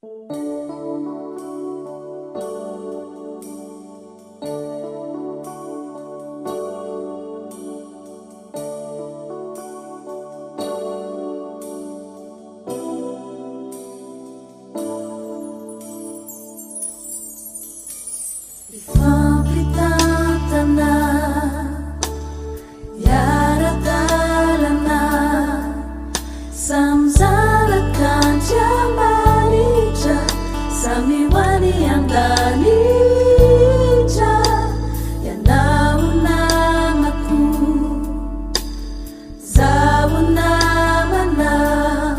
Hifampitantana, hiara-dalana, samy zanak'Andriamanitra, samy ho any an-danitra, ianao namako, zaho namanao.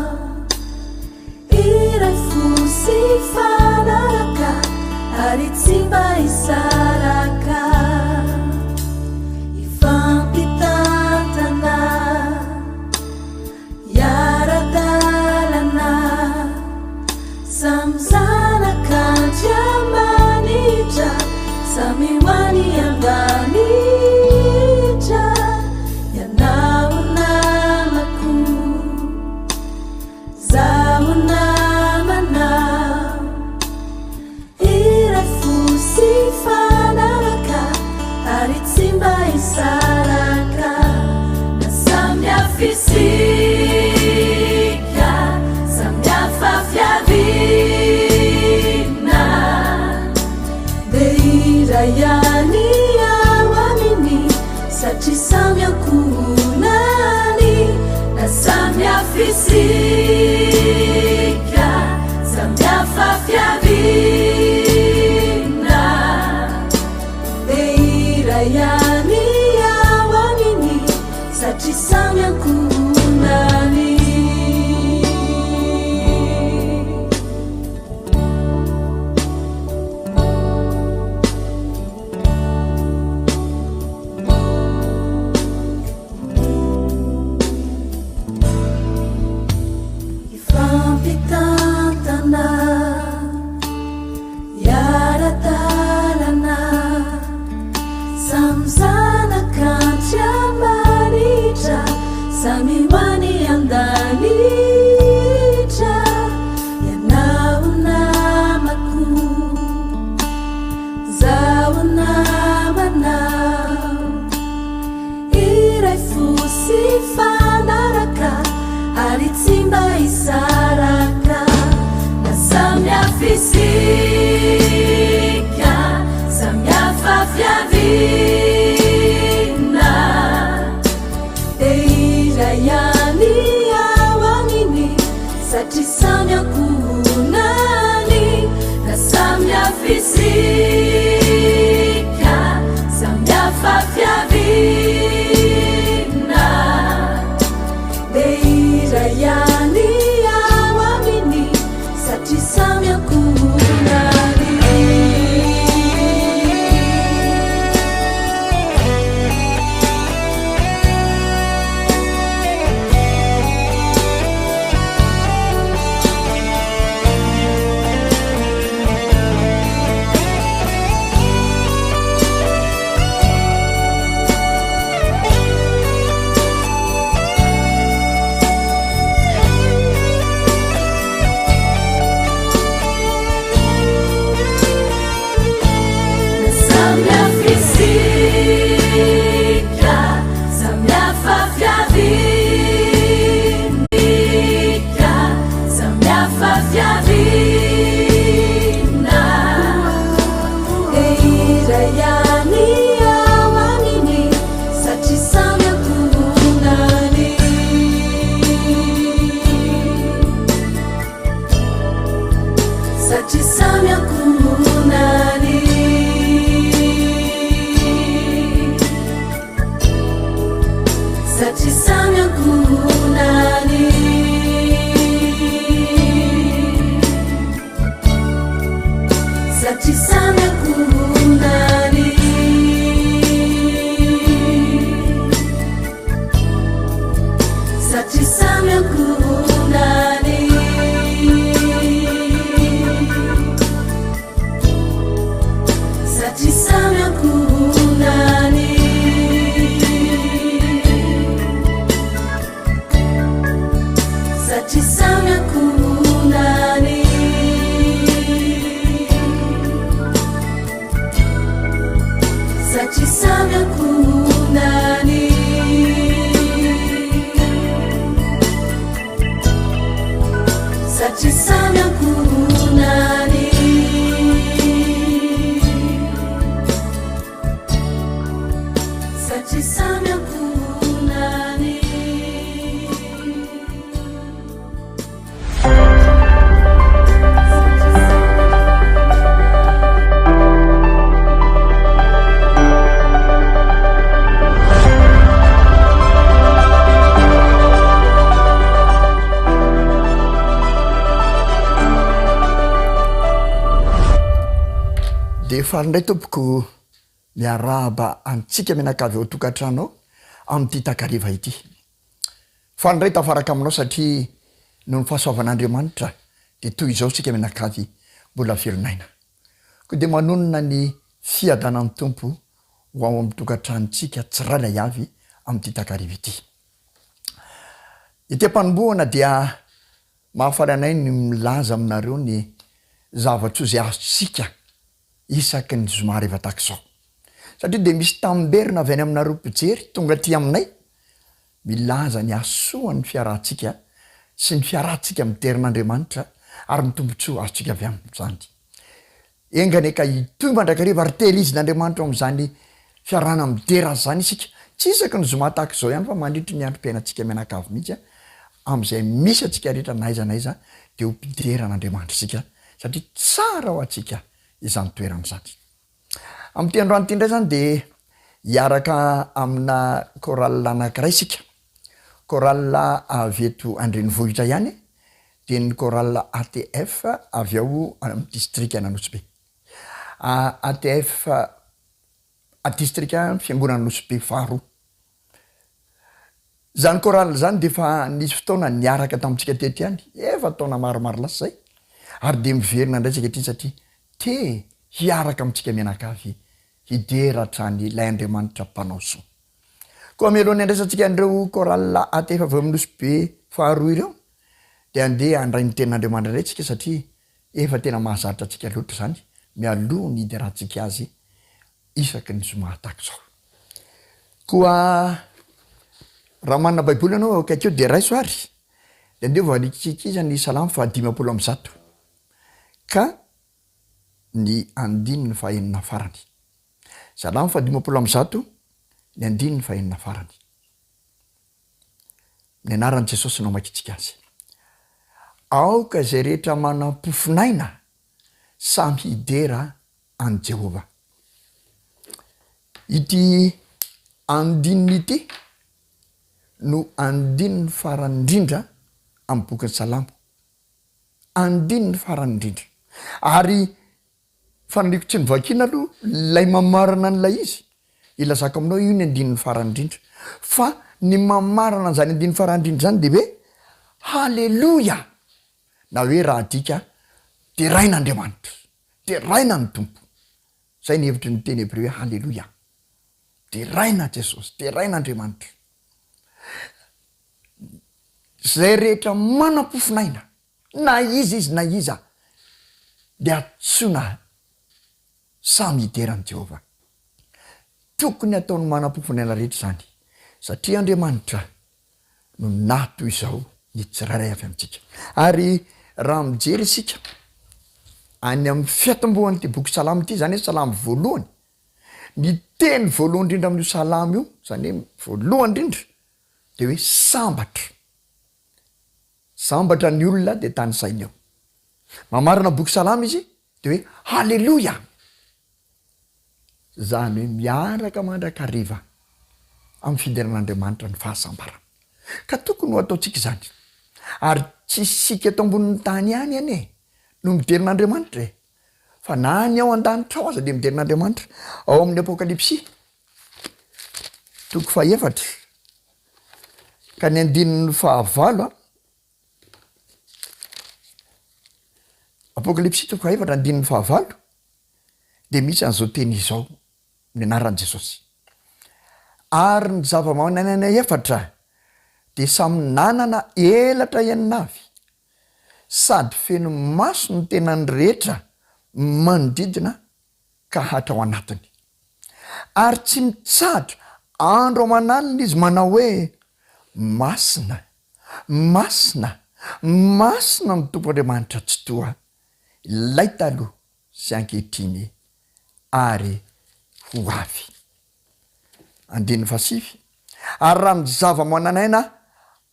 Iray fo sy hifanaraka ary tsy mba hisaraka. Hifampitantana, hiara-dalana, samy zanak'Andriamanitra, samy ho any an-danitra, ianao namako. Zaho namanao, iray fo sy hifanaraka ary tsy mba hisaraka. Na samy hafa isika, samy hafa fiaviana, dia iray ihany ao aminy satria samy ankohonany. Na samy hafa isika, samy hafa fiaviana, dia iray ihany ao aminy satria samy ankohonany. Hifampitantana, hiara-dalana, samy zanak'Andriamanitra, samy ho any an-danitra, ianao namako, zaho namanao. Iray fo sy hifanaraka ary tsy mba hisaraka. Na samy hafa isika, samy hafa fiaviana, dia iray ihany ao aminy satria samy ankohonany. Na samy hafa isika, samy hafa fiaviana, dia iray ihany ao aminy satria samy ankohonany. Samy hafa isika, samy hafa fiaviana, samy hafa fiaviana. Dia iray ihany ao aminy satria samy ankohonany. Satria samy ankohonany. Satria samy ankohonany. Satria samy ankohonany. Satria samy ankohonany. Satria samy ankohonany. Satria samy ankohonany. Dia faly indray tompoko miarahaba antsika mianakavy ao an-tokantrano ao amin'ity takariva ity. Faly indray tafaraka aminao satria noho ny fahasoavan'Andriamanitra dia toy izao isika mianakavy mbola velon'aina. Koa dia manonona ny fiadanan'ny Tompo ho ao amin'ny tokantranontsika tsirairay avy amin'ity takariva ity. Ety am-panombohana dia mahafaly anay ny milaza aminareo ny zava-tsoa izay azontsika isaky ny zoma hariva tahaka izao. Satria dia misy tamberina avy any aminareo mpijery tonga aty aminay milaza ny hasoan'ny fiarahantsika sy ny fiarahantsika midera an'Andriamanitra ary ny tombontsoa azontsika avy amin'izany. Enga anie ka hitohy mandrakariva ary tehirizin'Andriamanitra ao amin'izany fiarahana midera Azy izany isika, tsy isaky ny zoma tahaka izao ihany fa mandritry ny androm-piainantsika mianakavy mihitsy, amin'izay misy antsika rehetra na aiza na aiza dia ho mpidera an'Andriamanitra isika satria tsara ho antsika izany toerana izany. Amin'ity androany ity indray izany dia hiaraka amina chorale anankiray isika. Chorale avy eto an-drenivohitra ihany, dia ny chorale ATF avy ao amin'ny distrikan'Anosibe. ATF distrika fiangonana Anosibe faharoa. Izany chorale izany dia efa nisy fotoana niaraka tamintsika teto ihany, efa taona maromaro lasa izay, ary dia miverina indray isika ankehitriny satria te hiaraka amintsika mianakavy hidera hatrany ilay Andriamanitra mpanao soa. Koa mialohan'ny handraisantsika an'ireo chorale ATF avy ao amin'ny Nosy Be faharoa ireo dia andeha handray ny tenin'Andriamanitra indray isika satria efa tena mahazatra antsika loatra izany mialoha ny hiderantsika Azy isaky ny zoma tahaka izao. Koa raha manana Baiboly ianao eo akaiky eo dia raiso ary dia andeha ho vakintsika ny Salamo faha 150 ka ny andininy fahenina farany. Salamo faha 150 ny andininy fahenina farany. Ny anaran'i Jesosy no amakintsika azy. Aoka izay rehetra manam-pofon'aina samy hidera an'i Jehovah. Ity andininy ity no andininy farany indrindra amin'ny bokin'ny Salamo. Andininy farany indrindra. Ary faniriako tsy novakiana aloha ilay mamarana an'ilay izy. Ilazako aminao io ny andininy farany indrindra. Fa ny mamarana an'izany andininy farany indrindra izany dia hoe Haleloia! Na hoe raha adika, deraina Andriamanitra. Deraina ny Tompo. Izay ny hevitry ny teny hebreo hoe Haleloia. Deraina Jesosy, deraina Andriamanitra. Izay rehetra manam-pofon'aina, na iza izy na iza, dia antsoina samy hidera an'i Jehovah. Tokony hataon'ny manam-pofon'aina rehetra izany, satria Andriamanitra no naha toy izao ny tsirairay avy amintsika. Ary raha mijery isika any amin'ny fiatombohan'ity boky Salamo ity, izany hoe Salamo voalohany, ny teny voalohany indrindra amin'io Salamo io, izany hoe voalohany indrindra, dia hoe sambatra. Sambatra ny olona dia tanisainy eo. Mamarana boky Salamo izy dia hoe Haleloia! Izany hoe miaraka mandrakariva amin'ny fideran'Andriamanitra ny fahasambarana. Ka tokony ho ataontsika izany. Ary tsy isika eto ambonin'ny tany ihany anie no midera an'Andriamanitra e! Fa na ny ao an-danitra ao aza dia midera an'Andriamanitra. Ao amin'ny Apokalypsy, toko fahefatra, ka ny andininy fahavalo an, Apokalypsy toko fahefatra andininy fahavalo dia misy an'izao teny izao, ny anaran'i Jesosy. Ary ny zava-manan'aina efatra dia samy nanana elatra enina avy, sady feno maso ny tenany rehetra manodidina ka hatrao anatiny. Ary tsy mitsahatra andro aman'alina izy manao hoe, Masina, masina, masina ny Tompo Andriamanitra Tsitoha, ilay taloha sy ankehitriny ary ho avy. Andininy fahasivy, Ary raha ny zava-manan'aina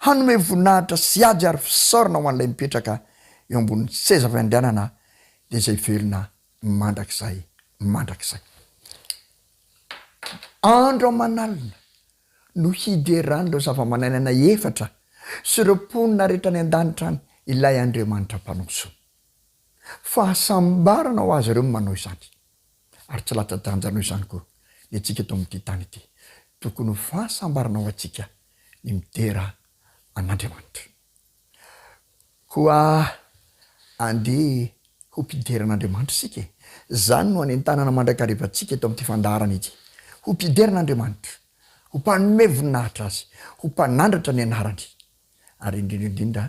hanome voninahitra sy haja ary fisaorana ho an'ilay mipetraka eo ambonin'ny seza fiandrianana, dia izay velona mandrakizay mandrakizay. Andro aman'alina no hideran'ireo zava-manan'aina efatra sy ireo mponina rehetra any an-danitra any ilay Andriamanitra Mpanao soa. Fahasambarana ho azy ireo ny manao izany. Ary tsy latsa-danja noho izany koa ny antsika eto amin'ity tany ity. Tokony ho fahasambarana ho antsika ny midera an'Andriamanitra. Koa andeha ho mpidera an'Andriamanitra isika e! Izany no anentanana mandrakariva antsika eto amin'ity fandaharana ity. Ho mpidera an'Andriamanitra, ho mpanome voninahitra Azy, ho mpanandratra ny anarany, ary indrindra indrindra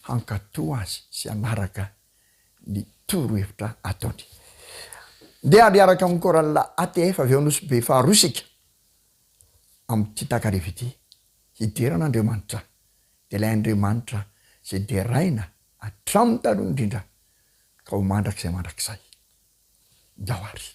hankatò Azy sy hanaraka ny torohevitra ataony. Ndeha ary hiaraka amin'ny chorale ATF avy ao Nosy Be faharoa isika amin'ity takariva ity, hidera an'Andriamanitra, dia ilay Andriamanitra izay deraina hatramin'ny taloha indrindra ka ho mandrakizay mandrakizay. Ndao ary.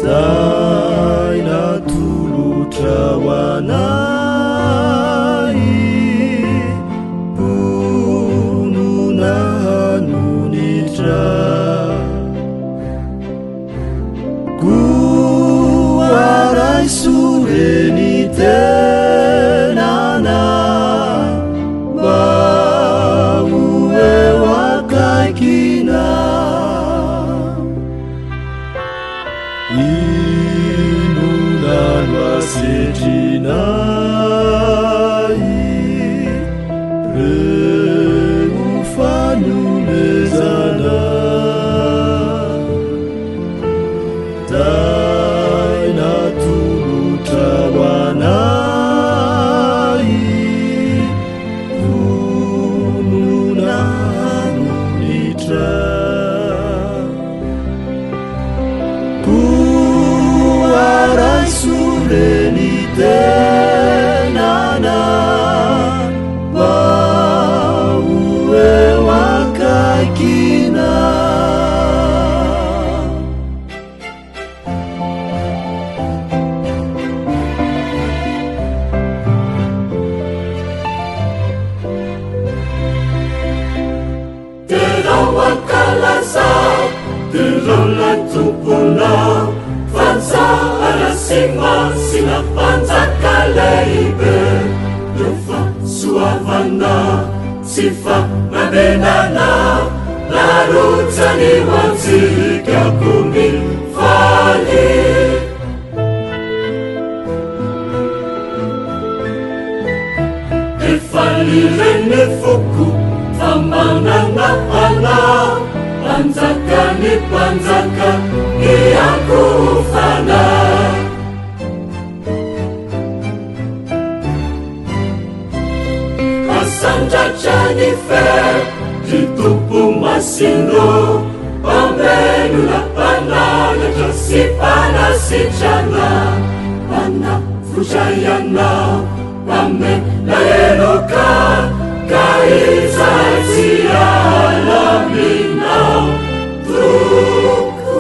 Zay natolotra ho anay. Sitrana Tomponao fa tsara sy masina Mpanjaka lehibe Eo fahasoavana sy fanambenana Narotsany ho antsika koa mifaly. Efa liren'ny foko fa manana anao Mpanjakan'ny mpanjaka hiankohofana. Asandratra ny feo ry Tompo masino Mpambelona mpananatra sy mpanasitrana Mpanavotra Ianao mpamela heloka Ka izahay tsy hiala aminao Tompoko.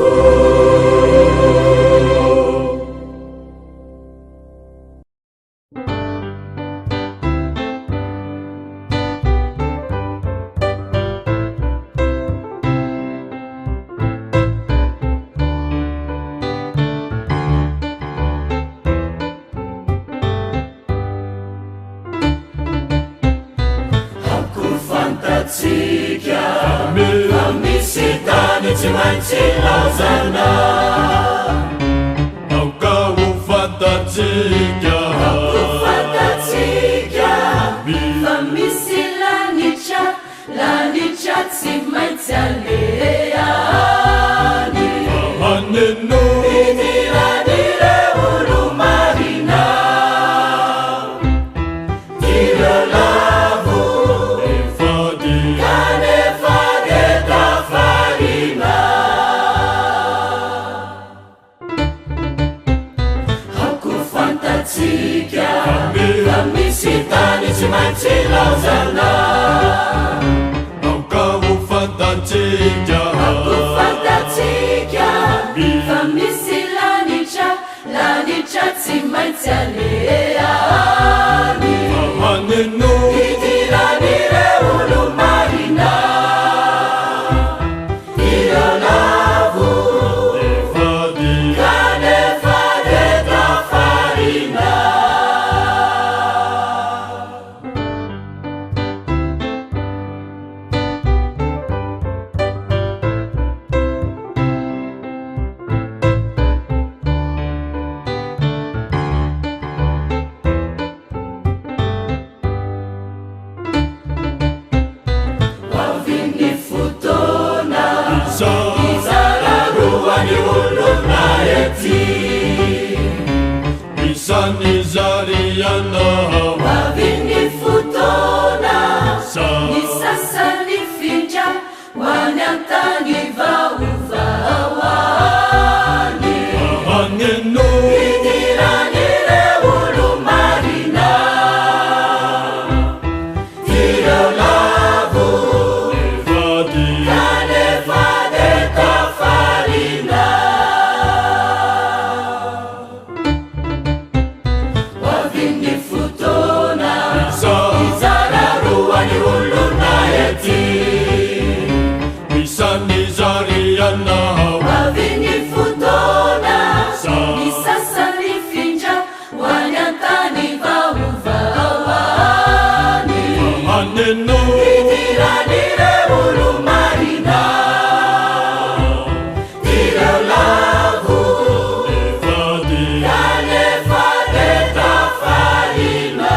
Aoka ho fantatsika fa misy tany tsy maintsy laozana. Aoka ho fantatsika. Aoka ho fantatsika fa misy lanitra, lanitra tsy maintsy aleha any. Fa haneno. Hidiran'ireo olo-marina. Ireo lavo. Efa dia. Kanefa dia tafarina. Aoka ho fantatsika fa misy tany tsy maintsy laozana. Aoka ho fantatsika. Aoka ho fantatsika fa misy lanitra, lanitra tsy maintsy aleha any. Fa haneno. Hidiran'ireo olo-marina. Ireo lavo. Efa dia. Kanefa dia tafarina. Ho avy ny fotoana hizara roa ny olona ety. Isan'izariana. Ho avy ny fotoana ny sasany hifindra ho any an-tany vaovao any. Haneno. Hidiran'ireo olo-marina. Ireo lavo. Efa dia. Kanefa dia tafarina. Ho avy ny fotoana. Hizara roa ny olona ety. Isan'izariana. Ho avy ny fotoana. Ny sasany hifindra ho any an-tany vaovao any. Haneno. Hidiran'ireo olo-marina. Ireo lavo. Efa dia. Kanefa dia tafarina.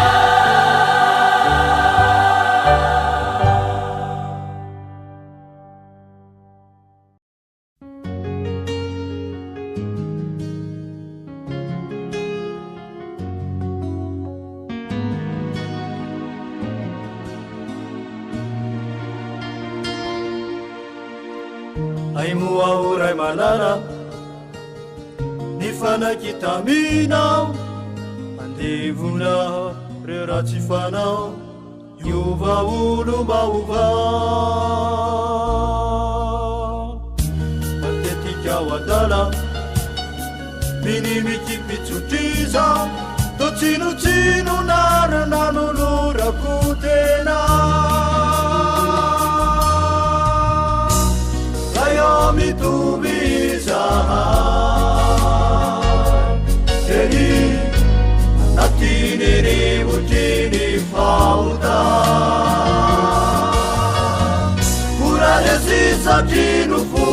Hay moa ho ray malala ny fanakitaminao andevona reo ratsy fanao hiova olom-baovao matetika ho adala minimiky tsotr'iza to tsinotsinona ary nanolorako tena Ray ô mitovy. Mora resy satria nofo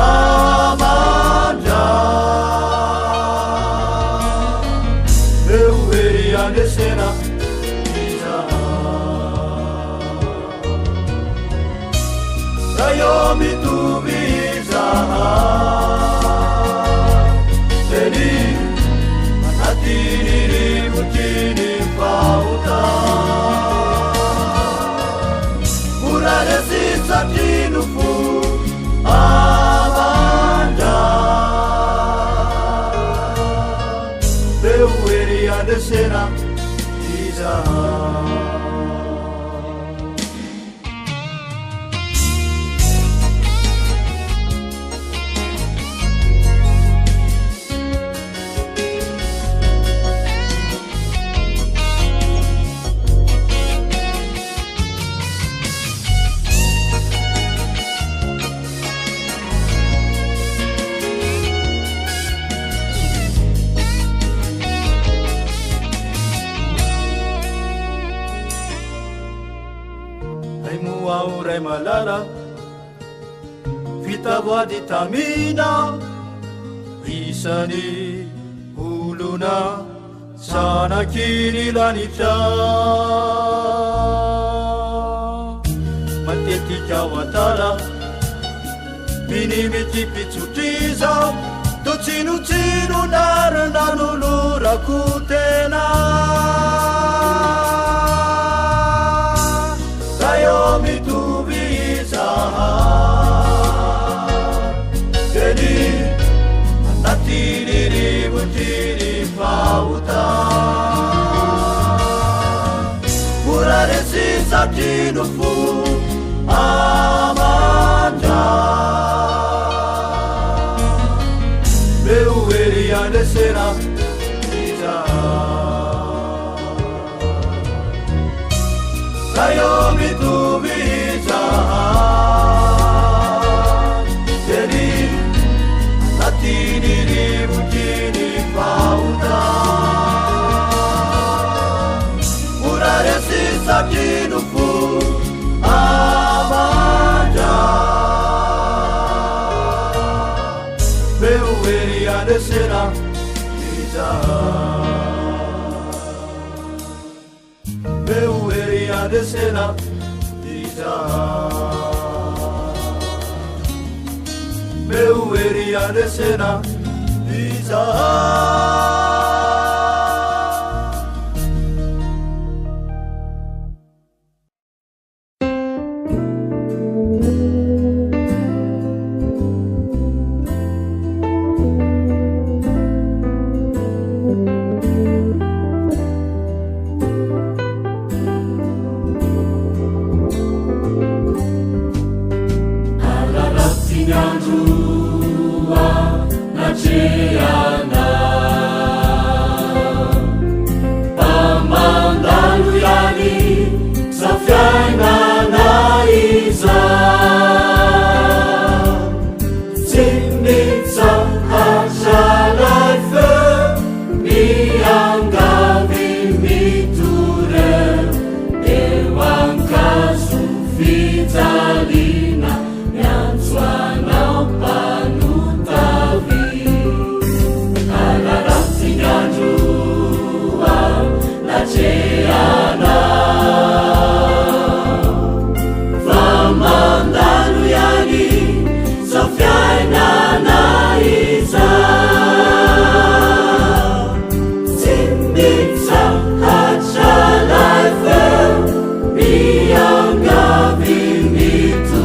aman-dra. Eo hery handresena izahay. Ray ô mitovy izahay. Teny anatin'ny rivotry ny fahotana. Mora resy satria nofo aman-dra. Beo hery handresena izahay. Hay moa aho ray malala Vita voady tamina Isany olona zanaky ny lanitra Matetika aho adala Mini mikipy tsotr'iza Toa tsinotsinona ary nanolorako tena Ray ô mitovy izahay Teny anatin'ny rivotry ny fahotana Mora resy satria nofo aman-dra Meo hery handresena izahay Ray ô mitovy izahay Teny anatin'ny rivotry ny fahotana Mora resy satria nofo aman-dra Meo hery handresena izahay Meo hery handresena izahay Meo hery handresena izahay. Miangavy mitoreo.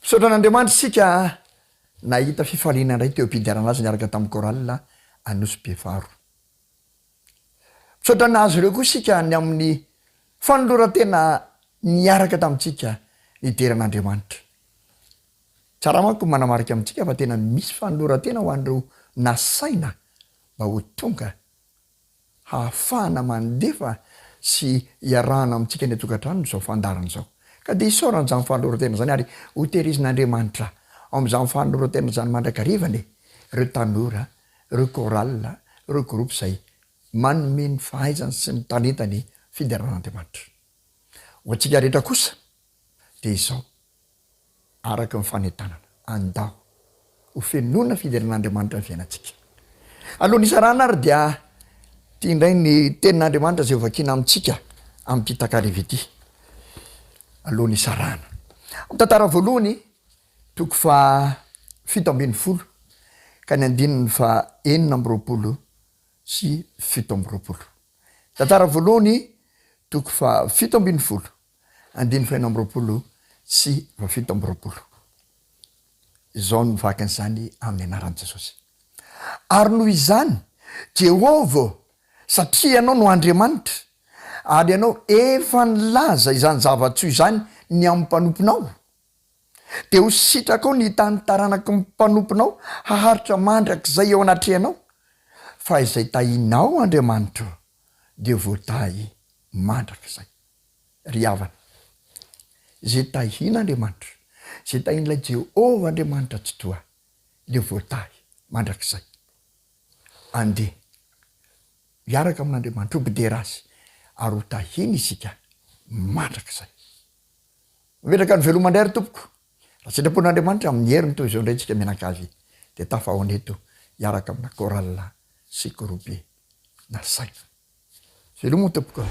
Misaotra an'Andriamanitra isika nahita fifaliana indray teo am-piderana Azy niaraka tamin'ny chorale Anosy Befaro. Misaotra an'azy ireo koa isika ny amin'ny fanoloran-tena niaraka tamintsika nidera an'Andriamanitra. Tsara manko ny manamarika amintsika fa tena misy fanoloran-tena ho an'ireo nasaina mba ho tonga hahafahana mandefa sy iarahana amintsika any an-tokantrano izao fandaharana izao. Ka dia isaorana izany fanoloran-tena izany ary hotehirizin'Andriamanitra ao amin'izany fanoloran-tena izany mandrakariva anie ireo tanora, ireo chorale, ireo groupe izay manome ny fahaizany sy ny talentany fiderana an'Andriamanitra. Ho antsika rehetra kosa dia izao. Araka ny fanentanana, andao ho fenoina fideran'Andriamanitra ny fiainantsika. Alohan'ny hisarahana ary dia ity indray ny tenin'Andriamanitra izay hovakiana amintsika amin'ity takariva ity. Alohan'ny hisarahana. Amin'ny tantara voalohany, toko faha 17 ka ny andininy faha 26 sy 27. Tantara voalohany, toko faha 17 Andininy fahenina amby roapolo sy faha-27. Izao no vakin'izany amin'ny anaran'i Jesosy. Ary noho izany, Jehovah ô, satria Ianao no Andriamanitra, ary Ianao efa nilaza izany zava-tsoa izany ny amin'ny mpanomponao, dia ho sitrakao ny hitan'ny taranaky ny mpanomponao haharitra mandrakizay eo anatrehanao, fa izay tahinao, Andriamanitra ô, dia voatahy mandrakizay. Ry havana, izay tahin'Andriamanitra, izay tahin'ilay Jehovah Andriamanitra Tsitoha, dia voatahy mandrakizay. Andeha hiaraka amin'Andriamanitra, ho mpidera Azy, ary ho tahiny isika mandrakizay. Mametraka ny veloma indray ry tompoko. Raha sitrapon'Andriamanitra, amin'ny heriny toy izao indray isika mianakavy dia tafahaona eto hiaraka amina chorale sy groupe nasaina. Veloma tompoko.